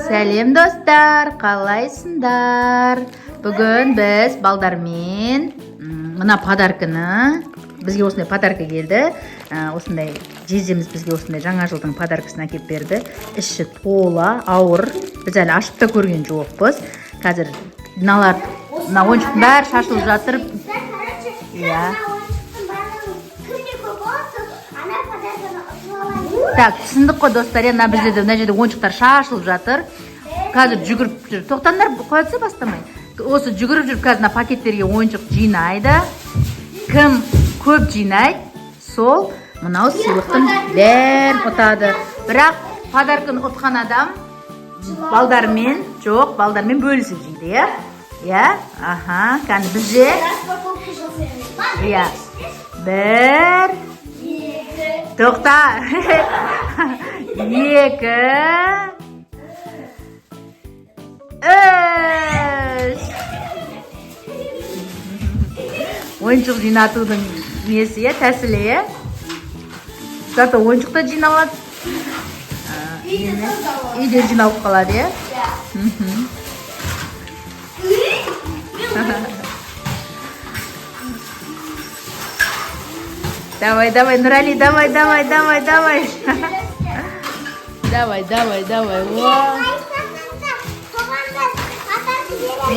Сәлем, достар, қалайсыңдар? Бүгін біз балдармен мына подарканы, бізге осындай подарка келді. Осындай жездеміз бізге осындай жаңа жылдың подаркасын әкеліп берді. Іші тола, ауыр. Біз әлі ашып та көрген жоқпыз. Қазір мыналар, мына ойыншықтың бәрі шашылып жатыр. Короче, Иә. мына ойыншықтың барлығын кімде көп болады, ана подарканы ұтып алады. Так, түсіндік қой, достар, иә? Мына бізде де мына жерде ойыншықтар шашылып жатыр. Қазір жүгіріп жүр. Тоқтаңдар, қоя тұрса, бастамай. Осы жүгіріп жүріп, қазір мына пакеттерге ойыншық жинайды. Кім көп жинайды, сол мынау сыйлықтың бәрін ұтады. Бірақ подарканы ұтқан адам балдармен, жоқ, балдармен бөлісіп жейді, иә? Иә? Аха, кәні, бізде Распаковка жасаймыз. Иә. Бір, Екі. Тоқта. Екі. Үш. Ойыншық жинатудың несі, иә, тәсілі, иә? Зато ойыншық та жиналады. Үйде тазалады. Үйде жиналып қалады, иә? Иә. Давай, давай, Нұрали, давай, давай, давай, давай. Давай, давай, давай. Вау.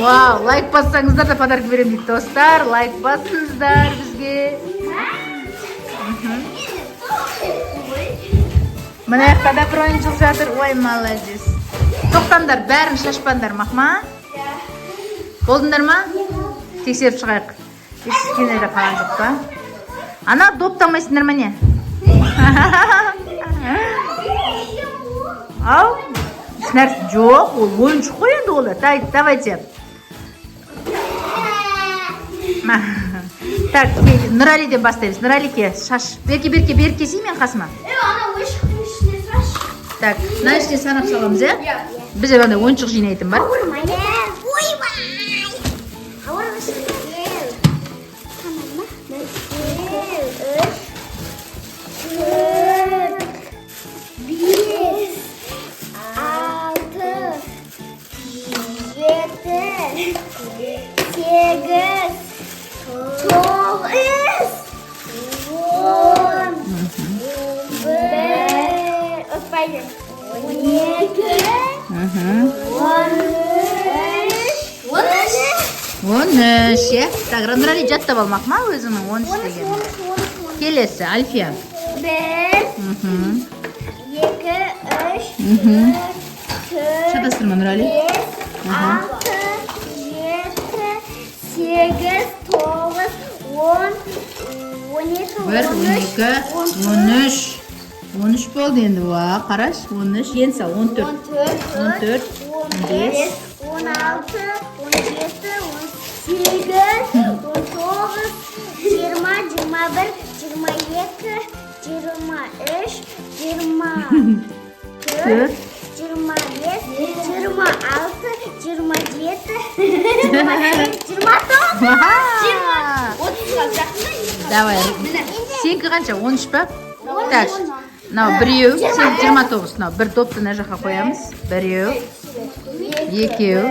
Вау, лайк бассаңыздар да, подарок беремін дейді, достар. Лайк басыңыздар бізге. Мына жақта да бір ойыншық жатыр. Ой, молодец. Тоқтаңдар, бәрін шашпаңдар, мақма. Болдыңдар ма? Тексеріп шығайық. Ештеңе де қалған жоқ па? Ана доптамайсыңдар ма, не? Ау? Ешнәрсе жоқ, ол ойыншық қой енді ол. Так, давайте. Так, Нұралиден бастаймыз. Нұралике, шаш. Берке, берке, беріп келсей мен қасыма. Ана ойыншықтың ішіне сұрашы. Так, мына ішіне санап саламыз, иә? Иә. Бізде мынандай ойыншық жинайтын бар. Ауырмай. Ойбай. Ауырмасын. Тамам ма? Бір, үш, төрт, бес, алты, жеті, сегіз, тоғыз, 10, 11, ұтпайды. 12, 13, 13. 13, иә? Так, Нұрали, жаттап алмақ ма өзіңнің 13 деген? 13, 13, 13. Келесі, Альфия. Бір, екі, үш, төрт, төрт, Шатастырма, Нұрали. бес, алты, жеті, сегіз, тоғыз, 10, 12, Бір, он он үш, екі, он 13. 13 болды енді, уа, қарашы, 13. Енді сал, 14. 14, 14, он 15. бес, 16, 17, 18, 19, 20, 21, 22, 23, 24, Төрт. 25, 26, 27, 28, 29. Уа! 30-ға жақында. Давай. Сенікі қанша? 13 па? Так, мынау біреу, сен 29. Мынау бір допты мына жаққа қоямыз. Біреу, екеу,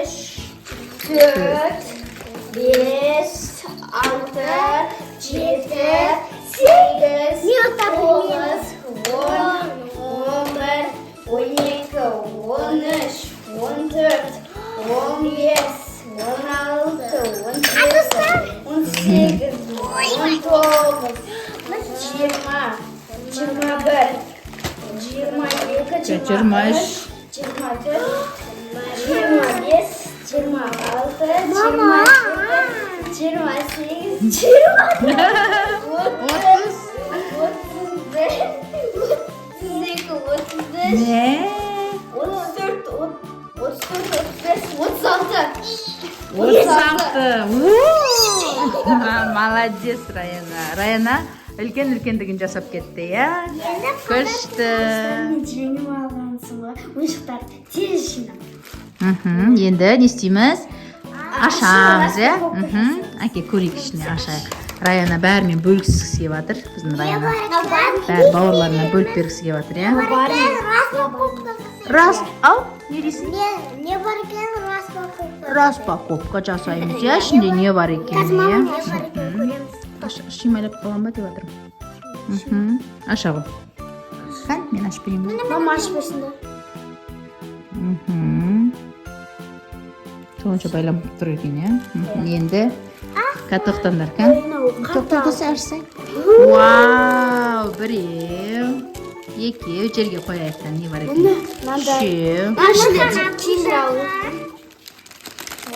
Үш, төрт, бес, алты, жеті, сегіз, тоғыз, 10, 11, 12, 13, 14, 15, 16, 17, 18, 19, 20, 21, 22, 23, 24, 25, 26, 27, 28, 29, 30, 31, 32, 33, Не? 34, 34, 35, 36. 36. У! Молодец, Раяна. Раяна үлкен үлкендігін жасап кетті, иә? Күшті. Жеңіп алғансың ғой. Ойыншықтарды тез жинап. Енді не істейміз? Ашамыз, иә? Әке, көрейік, ішіне ашайық. Раяна бәрімен бөліскісі келіп жатыр. Біздің Раяна. Бәрі бауырларына бөліп бергісі келіп жатыр, иә? Рас, ау, не дейсің? Не бар екен, распаковка. Распаковка жасаймыз, иә, ішінде не бар екен, Қазір мама иә. не бар екен көреміз. Шимайлап қалам ба деп жатырмын. Аша ғой. Кән, мен ашып берейін ба? Мама ашып берсін да. Сонша байланып тұр екен, иә. Енді тоқтаңдар, кән. Тоқтатса, ашсай. Вау, біреу, екеу, жерге қояйық та, не бар екен? Үшеу. Киндер.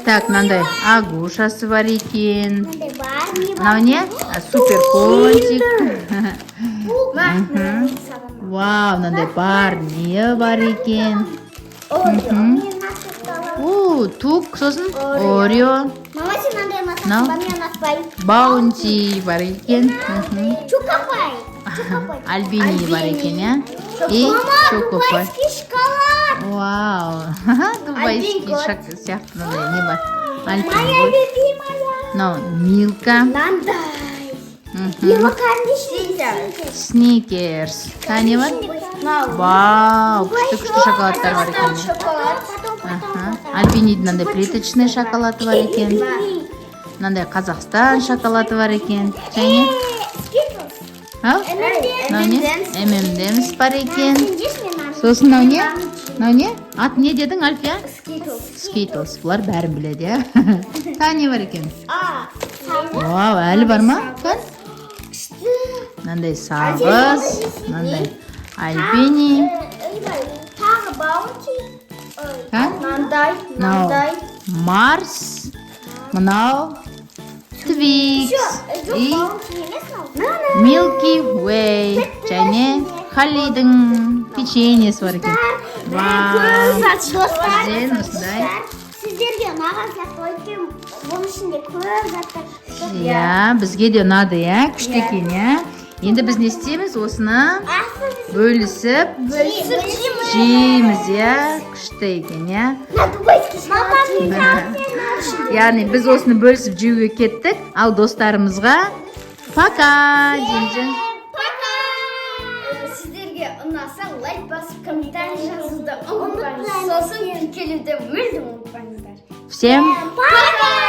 Так, мынандай Агушасы бар екен. Мынандай бар, не бар? Мынау не? А, супер котик. Вау, мынандай Барни бар екен. Орео. Мен ұнатып. У, тук, сосын Орео. Мама, сен мынандай ұнатасың Мынау? ба? Мен ұнатпаймын. Баунти бар екен. Чокопай. Чокопай. Альбини бар екен, иә. И Мама, Чокопай. дубайский шоколад. Вау, дубайский Альпин. шок сияқты мынандай не бар. Альпин. Моя любимая. Мынау Милка. Мынандай. Кәдімгі. Сникерс. Тағы не бар? Вау, күшті күшті шоколадтар бар екен. Шоколад. Потом, потом, потом. Альпинидің мынандай плиточный шоколады бар екен. Мынандай Қазақстан шоколады бар екен. Және Skittles. Ау? Мынау не? M&M's бар екен. Сосын мынау не? Мынау не? Аты не дедің, Альфия? Skittles. Skittles. Бұлар бәрін біледі, иә. Тағы не бар екен? А, Вау, әлі бар ма? Кән? Мынандай сағыз, мынандай Альпини. Тағы Баунти. Ха? Мынандай, Мынау Марс, мынау Твикс Жоқ, и Баунти емес мынау. Milky Way және Халидің печеньесі бар екен. Вау! Достар, Бізден осындай. сіздерге ұнаған сияқты, өйткені бұның ішінде көп заттар шықты. Иә, бізге де ұнады, иә, күшті екен, иә. Енді біз не істейміз? Осыны бөлісіп Бөлісіп жейміз. жейміз, иә, күшті екен, иә. Мына дубайский шоколад. Яғни біз осыны бөлісіп жеуге кеттік, ал достарымызға пока дейміз. Пока! Сіздерге ұнаса, лайк басып, комментарий жазуды ұмытпаңыз. Сосын тіркелуді мүлдем ұмытпаңыздар. Всем Пока!